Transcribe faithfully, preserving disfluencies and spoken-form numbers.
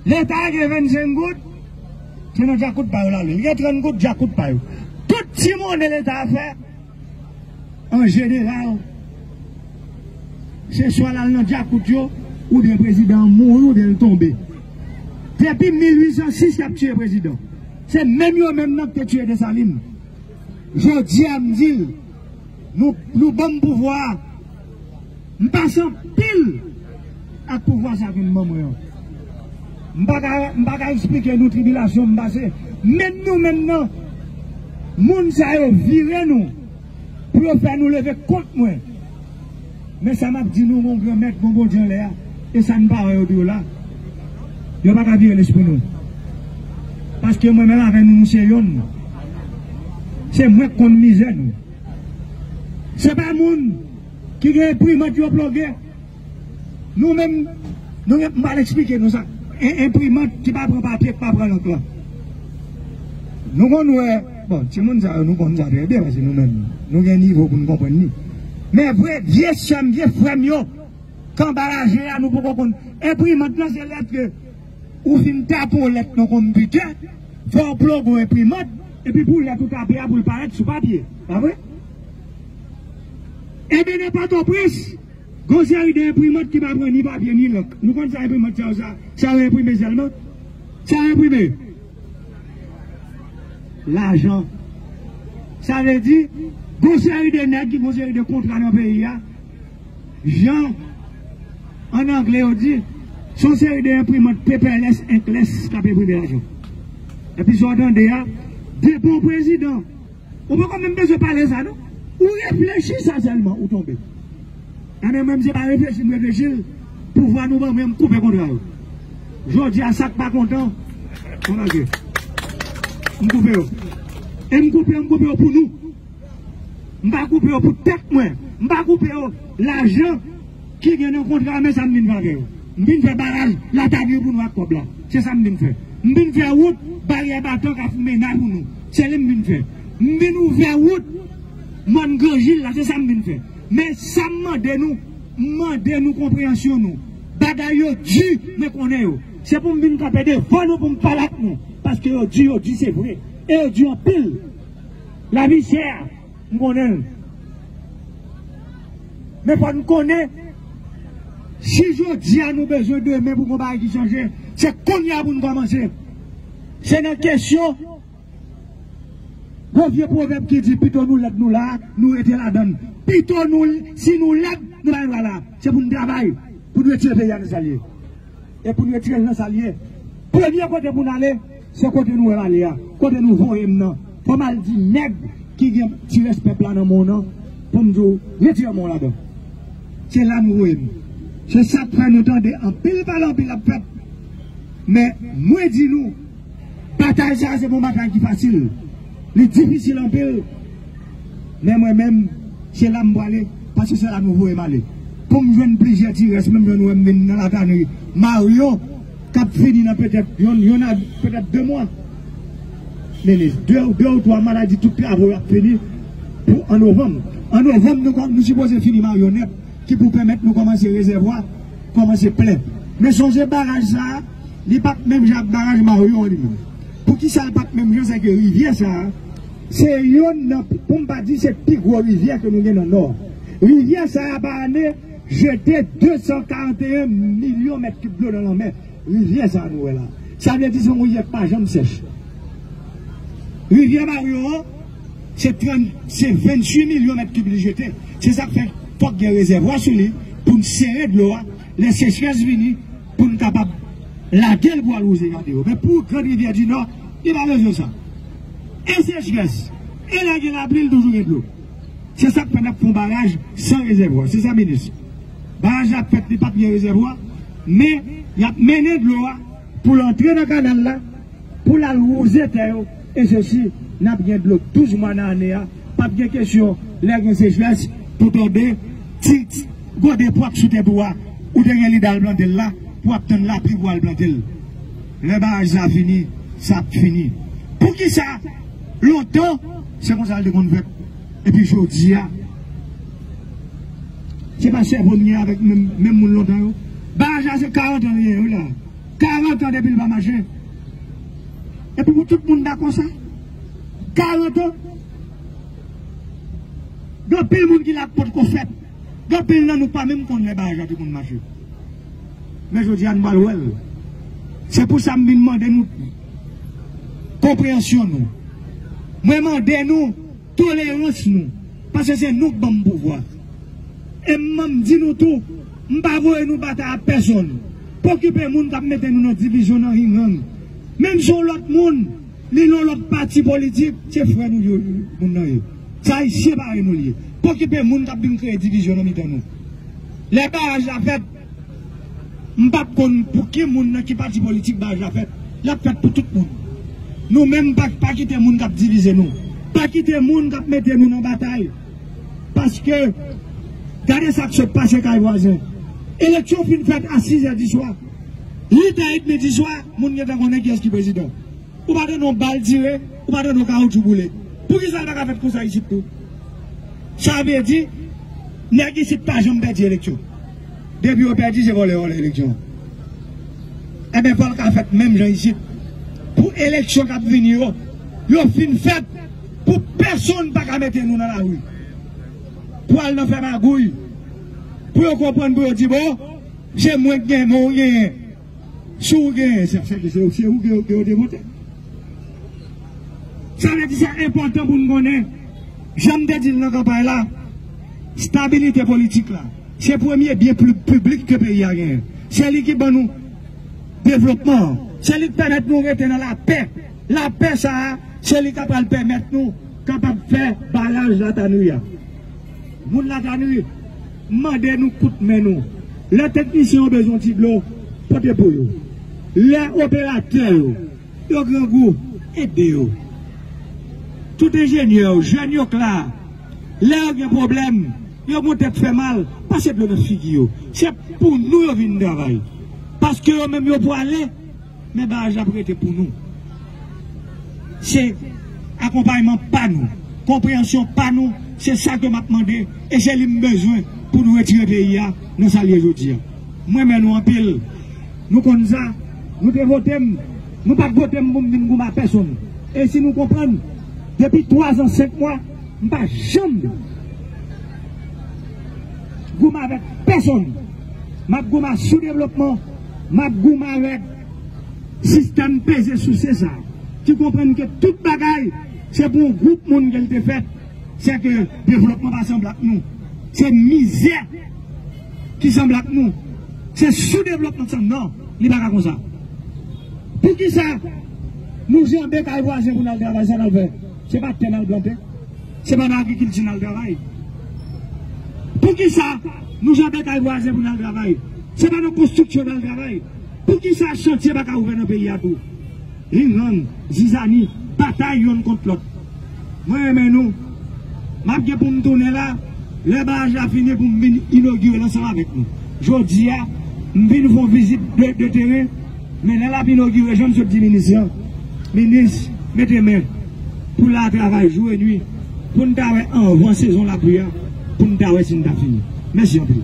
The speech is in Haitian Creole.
Leta gen vennsenk goud, se nan djakout pa yo l ale. Li gen trant goud, djakout pa yo. Tout ti monnen Leta a fè, an jeneral, se swa l al nan djakout yo, oubyen prezidan an mouri, oubyen l tonbe. Depi mil uit san sis, y ap tiye prezidan. Se menm yo menm nan ki te tiye Desalin. Jodi a, m di l, nou, nou ban m pouvwa a. M pase anpil ak pouvwa sa ke m ban mwen an. M pa ka, m pa ka eksplike nou tribilasyon m pase. Menm nou menm nan, moun sa yo vire nou pou yo fè nou leve kont mwen. Men sa m ap di nou, gon Granmèt, gon Bondye anlè a, e sa n pa wè yo di yo la, yo pa ka vire lespri nou. Paske mwen menm avè nou, nou se yonn. Se mwen k konn mizè nou. Se pa moun ki gen enprimant yo ploge. Nou menm, nou gen, m pral eksplike nou sa. En, enprimant ki pa pran papye, ki pa pran lank lan. Nou konn wè, bon, timoun sa yo, nou konn sa trè byen, paske nou menm, nou gen nivo pou nou konprann li. Men vre, vye sè m, vye frè m yo, k anba raje a, nou poko konn. Enprimant lan, se lè ke ou fin tape yon lèt nan konpitè, fò w ploge yon enprimant, epi pou lèt ou tape a, pou l parèt sou papye. Pa vre? Ebyen, nan Pòtoprens, gon seri de enprimant ki pa pran ni papye, ni lank. Nou konn sa enprimant sa yo, sa, sa yo enprime sèlman? Sa yo enprime? Lajan. Sa vle di, gon seri de nèg ki gon seri de kontra nan peyi a, jan ann angle yo di, se yon seri de enprimant paperless, inkless k ap enprime lajan. Epi sa w tande a, depi yon prezidan, ou poko menm bezwen pale sa non. Ou reflechi sa sèlman, ou tonbe. Anben, mwen, m se pa reflechi m reflechi l, pouvwa nou ban mwen, m koupe kontra yo. Jodi a, sa k pa kontan, ann angle, m koupe yo. E m koupe yo, m koupe yo pou nou. M pa koupe yo pou tèt mwen. M pa koupe yo lajan ki gen nan kontra, men sa m vin fè avè yo. M vin fè baraj Latavir pou nou ak kòb la. Se sa m vin fè. M vin fè wout, baryè batan k ap Mena pou nou. Se li m vin fè. M vin ouvè wout mòn Granjil la, se sa m vin fè. Men sa m mande nou, m mande nou konpreyansyon nou. Bagay yo di, men konnen yo. Se pou m vin kanpe devan nou pou m pale ak nou. Paske yo di, yo di, se vre. E yo di anpil. Lavi chè a, m konnen l. Men fò n konnen, si jodi a nou bezwen demen pou gon bagay ki chanje, se kounye a pou n kòmanse. Se nan kesyon, gon vye pwovèb ki di, pito nou lèd nou la, nou rete ladan l. Pito nou, si nou lèd, nou pa dwe la. Se pou n travay, pou n retire peyi a nan sa l ye. E pou n retire l nan sa l ye. Premye kote pou n ale, se kote nou wè m ale a. Kote nou voye m nan. Fò m al di nèg ki gen ti rès pèp la nan men w nan, pou m di w, retire men w ladan. Se la nou voye m. Se sa k fè nou tande anpil pale, anpil ap fèt. Men, mwen di nou, batay sa a se pa yon batay ki fasil. Li difisil anpil. Men mwen menm, se la m prale, paske se la nou voye m ale. Pou m jwenn plizyè ti rès, menm jan nou wè m vin nan Latavir. Mario, k ap fini nan petèt, yonn, yonn a petèt de mwa. Men de, de ou twa mwa, la di tout travo yo ap fini pou an novanm. An novanm, nou, nou sipoze fini Mario nèt, ki pou pèmèt nou kòmanse rezèvwa, kòmanse plen. Men sonje baraj sa a, li pa t menm jan ak baraj Mario an li menm. Poukisa l pa t menm jan, se ke rivyè sa a, se yonn nan, pou m pa di se pi gwo rivyè ke nou gen nan Nò. Rivyè sa a, pa ane, jete de san karant e en milyon mèt kib dlo nan lanmè. Rivyè sa a nou wè la. Sa vle di se yon rivyè ki pa janm sèch. Rivyè Mario an, se trant, se venntuit milyon mèt kib li jete. Se sa k fè fòk gen rezèvwa sou li pou n sere dlo a. Lè sechrès vini, pou n kapab lage l pou al wouze gade yo. Men pou Grand Rivière du Nord, li pa bezwen sa. E sechrès, e lè gen lapli, li toujou gen dlo. Se sa k fè n ap fè yon baraj san rezèvwa. Se sa, minis. Baraj la ap fèt, li p ap gen rezèvwa, men y ap mennen dlo a pou l antre nan kanal la, pou l al wouze tè yo, e sesi, n ap gen dlo douz mwa nan ane a, p ap gen kesyon lè gen sechrès pou tonbe, ti, ti gode pwa k sou tèt ou a, ou te gen lide al plante l la, pou w ap tann lapli pou w al plante l. Lè baraj sa fini, sa ap fini. Poukisa lontan, se konsa l te konn fèt. Epi jodi a, se pa sèvo m ye avèk menm, menm moun lontan yo. Baraj la se karant an li ye wi la. Karant an depi l pa mache. Epi pou tout moun dakò sa. Karant an. Gen anpil moun ki la k potko fèt. Gen anpil nan nou pa menm konn lè baraj la te konn mache. Men jodi a nou pral wè l. Se pou sa m vin mande nou konpreyansyon nou. Mwen mande nou tolerans nou. Paske se nou k ban m pouvwa. E m, m di nou tou, m pa voye nou batay ak pèsonn. Pa okipe moun k ap mete nou nan divizyon, nan ringang. Menm si yon lòt moun, li nan lòt pati politik, se frè nou yo, moun nan ye. Se Ayisyen parèy nou li ye. Pa okipe moun k ap vin kreye divizyon nan mitan nou. Lè baraj la fèt, m p ap konn pou ki moun nan ki pati politik baraj la fèt. L ap fèt pou tout moun. Nou menm pa, pa kite moun k ap divize nou. Pa kite moun k ap mete nou nan batay. Paske, gade sa k sot pase kay vwazen. Eleksyon fin fèt a sizè di swa. Uit è edmi di swa, moun gentan konnen kiyès ki prezidan. Ou pa tande yon bal tire, ou pa tande yon kawoutchou boule. Poukisa l pa ka fèt konsa isit tou? Sa vle di, nèg isit pa janm pèdi eleksyon. Depi yo pèdi, se vòlè, vòlè eleksyon. Enben, fò l ka fèt menm jan isit. Pou eleksyon k ap vini yo, yo fin fèt, pou pèsonn pa ka mete nou nan lari. Pou al nan fè magouy. Pou yo konprann, pou yo di, bon, se mwen k gen, men ou genyen. Si w genyen, se, se, se, se ou ke, ke yo te vote. Sa vle di se enpòtan pou n konnen, jan m te di l nan kanpay la, stabilite politik la, se premye byen pli-, piblik ke peyi a genyen. Se li ki ban nou devlopman an. Se li k pèmèt nou rete nan lapè. Lapè sa a, se li k ap pral pèmèt nou kapab fè baraj Latanri a. Moun Latanri, m mande nou kout men nou. Lè teknisyen yo bezwen ti dlo, pote pou yo. Lè operatè yo, yo grangou, ede yo. Tout enjenyè yo, jèn yo k la, lè yo gen pwoblèm, yo gon tèt fè mal, pase dlo nan figi yo. Se pou nou yo vin travay. Paske yo menm yo pwale, men baraj la ap rete pou nou. Se akonpayman pa nou, konpreyansyon pa nou, se sa ke m ap mande, e se li m bezwen pou nou retire peyi a nan sa l ye jodi a. M renmen nou anpil. Nou konn sa, nou te vote m, nou pa t vote m pou m vin goumen ak pèsonn. E si nou konprann, depi twa zan, senk mwa, m pa janm goumen avèk pèsonn. M ap goumen ak soudevlopman, m ap goumen avèk sistèm peze souse sa, ki konprann ke tout bagay, se pou yon gwoup moun ke l te fèt. Se ke devlopman pa sanble ak nou. Se mizè ki sanble ak nou. Se soudevlopman ki sanble, non, li pa ka konsa. Poukisa nou janbe kay vwazen pou n al travay, sa n al fè? Se pa tè n al plante? Se pa nan agrikilti n al travay? Poukisa nou janbe kay vwazen pou n al travay? Se pa nan konstriksyon n al travay? Poukisa chantye pa ka ouvè nan peyi a tou? Ringang, zizani, batay yonn kont lòt. Mwen renmen nou. M ap gen pou m tounen la, lè baraj la fini pou m vin inogire l ansanm avèk nou. Jodi a, m vin fè yon vizit de, de teren, men lè l ap inogire, jan m sot di minis lan, minis, mete men pou l al travay jou e nwi, pou n ta wè anvan sezon lapli a, pou n ta wè si n ta fini. Mèsi anpil.